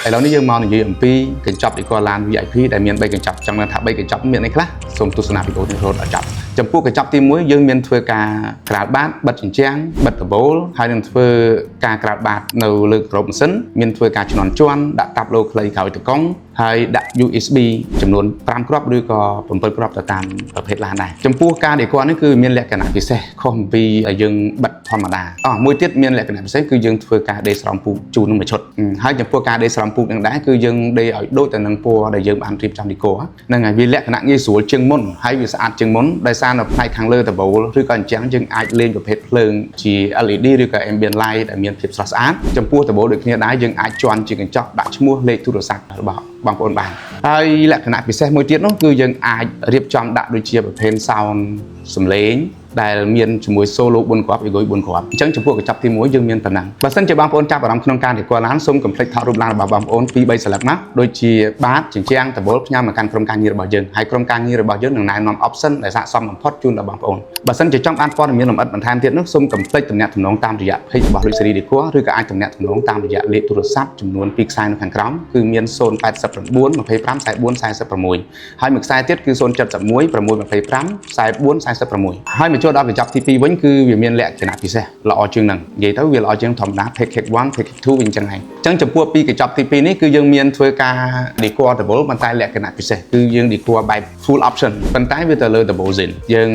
ឥឡូវនេះយើងមកនិយាយអំពីកញ្ចប់ decor ឡាន VIP ដែលមាន3កញ្ចប់ចង់ដឹងថា3កញ្ចប់មានអីខ្លះសូមទស្សនាវីដេអូនេះរហូតដល់ចប់ចំពោះកញ្ចប់ទី1យើងមានធ្វើការក្រាលបាតបិទជញ្ជាំងបិទដំបូលហើយនឹងធ្វើការក្រាលបាតនៅលើក្របម៉ាស៊ីនមានធ្វើការជំនាន់ជន់ដាក់តាប់ឡូខ្លីក្រោយតកង់ហើយដាក់ USB ចំនួន5គ្រាប់ឬក៏7គ្រាប់ទៅតាមប្រភេទឡានដែរចំពោះការ decor នេះគឺមានលក្ខណៈពិសេសខុសអំពីយើងបិទធម្មតាអស់មួយទៀតមានលក្ខណៈពិសេសគឺយើងធ្វើការដេរស្រោមពូកជូននឹងមួយឈុតហើយចំពោះការដេរស្រោមពូកនឹងដែរគឺយើងដេរឲ្យដូចទៅនឹងពណ៌ដែលយើងបានរៀបចំ decor ហ្នឹងហើយវាលក្ខណៈងាយស្រួលជាងមុនហើយវាស្អាតជាងមុនដោយសារនៅផ្នែកខាងលើដំបូលឬក៏អញ្ចឹងយើងអាចលេងប្រភេទភ្លើងជា LED ឬក៏ ambient light ដែលមានភាពស្រស់ស្អាតចំពោះដំបូលដូចគ្នាដែរយើងអាចជាន់ជាកញ្ចក់ដាក់ឈ្មោះលេខទូរស័ព្ទរបស់បងប្អូនបានហើយលក្ខណៈពិសេសមួយទៀតនោះគឺយើងអាចរៀបចំដាក់ដូចជាប្រភេទ sound សំឡេងដែលមានជាមួយ solo 4គ្រាប់ ego 4គ្រាប់អញ្ចឹងចំពោះកញ្ចប់ទី1យើងមានប៉ុណ្ណឹងបើសិនជាបងប្អូនចាប់អារម្មណ៍ក្នុងការ decor ឡានសូមកុំភ្លេចថតរូបឡានរបស់បងប្អូន2 3ស្លឹកមកដូចជាបាតជញ្ជាំងដំបូលផ្ញើមកកាន់ក្រុមការងាររបស់យើងហើយក្រុមការងាររបស់យើងនឹងណែនាំ option ដែលស័ក្តិសមបំផុតជូនដល់បងប្អូនបើសិនជាចង់បានព័ត៌មានលម្អិតបន្ថែមទៀតនោះសូមកុំភ្លេចទំនាក់ទំនងតាមរយៈ page របស់ Luxury Decor ឬក៏អាចទំនាក់ទំនងតាមរយៈលេខទូរស័ព្ទចំនួន2ខ្សែនៅខាងក្រោមគឺមាន089 25 44 46ហើយមួយខ្សែទៀតគឺ071 625 44 46ហើយមកចូលដល់កញ្ចប់ទី2វិញគឺវាមានលក្ខណៈពិសេសល្អជាងហ្នឹងនិយាយទៅវាល្អជាងធម្មតា package 1 package 2វិញអញ្ចឹងហើយអញ្ចឹងចំពោះពីកញ្ចប់ទី2នេះគឺយើងមានធ្វើការ decor ដំបូលប៉ុន្តែលក្ខណៈពិសេសគឺយើង decor បែប full option ប៉ុន្តែវាទៅលើដំបូល zin យើង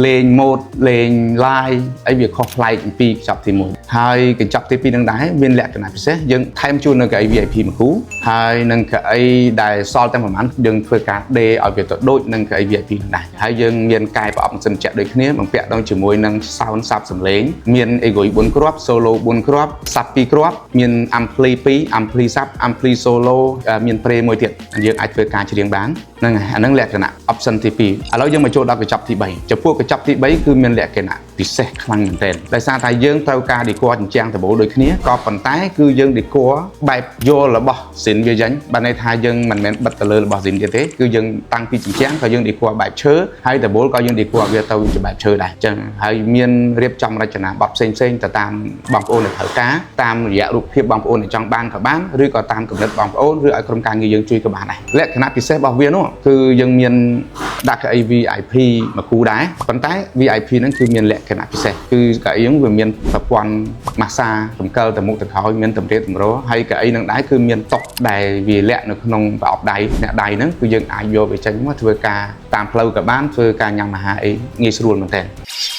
លេង mode លេង live អីវាខុសប្លែកអំពីកញ្ចប់ទី1ហើយកញ្ចប់ទី2នឹងដែរមានលក្ខណៈពិសេសយើងថែមជូននៅកៅអី VIP មួយគូហើយនឹងកៅអីដែលសល់តែប្រហែលយើងធ្វើការដេរឲ្យវាទៅដូចនឹងកៅអី VIP នឹងដែរហើយយើងមានកែប្រអប់ម៉ាស៊ីនត្រជាក់ដូចគ្នាបំពាក់ដល់ជាមួយនឹង sound សាប់សំឡេងមាន ego 4គ្រាប់ solo 4គ្រាប់ sub 2គ្រាប់មាន ampli 2 ampli sub ampli solo មាន pre មួយទៀតយើងអាចធ្វើការច្រៀងបានហ្នឹងហើយអាហ្នឹងលក្ខណៈ option ទី2ឥឡូវយើងមកចូលដល់កញ្ចប់ទី3ចំពោះកញ្ចប់ទី3គឺមានលក្ខណៈពិសេសខ្លាំងមែនទែនដោយសារតែយើងត្រូវការ decor ជញ្ជាំងដំបូលដូចគ្នាក៏ប៉ុន្តែគឺយើង decor បែបយករបស់ zin វាចេញបានន័យថាយើងមិនមែនបិទទៅលើរបស់ zin ទៀតទេគឺយើងតាំងពីជញ្ជាំងក៏យើង decor បែបឈើហើយដំបូលក៏យើង decor វាទៅជាបែបឈើដែរអញ្ចឹងហើយមានរៀបចំរចនាបថផ្សេងផ្សេងៗទៅតាមបងប្អូនដែលត្រូវការតាមរយៈរូបភាពបងប្អូនដែលចង់បានក៏បានឬក៏តាមគំនិតបងប្អូនឬឲ្យក្រុមការងារយើងជួយក៏បានដែរលក្ខណៈពិសេសរបស់វានោះគឺយើងមានដាក់កៅអី VIP មួយគូដែរប៉ុន្តែ VIP ហ្នឹងគឺមានលក្ខណៈពិសេសគឺកៅអីហ្នឹងវាមានប្រព័ន្ធម៉ាស្សារំកិលទៅមុខទៅក្រោយមានតម្រៀបតម្រហើយកៅអីហ្នឹងដែរគឺមានតុដែលវាលាក់នៅក្នុងប្រអប់ដៃអ្នកដៃហ្នឹងគឺយើងអាចយកវាចេញមកធ្វើការតាមផ្លូវក៏បានធ្វើការញ៉ាំអាហារអីងាយស្រួលមែនទែន។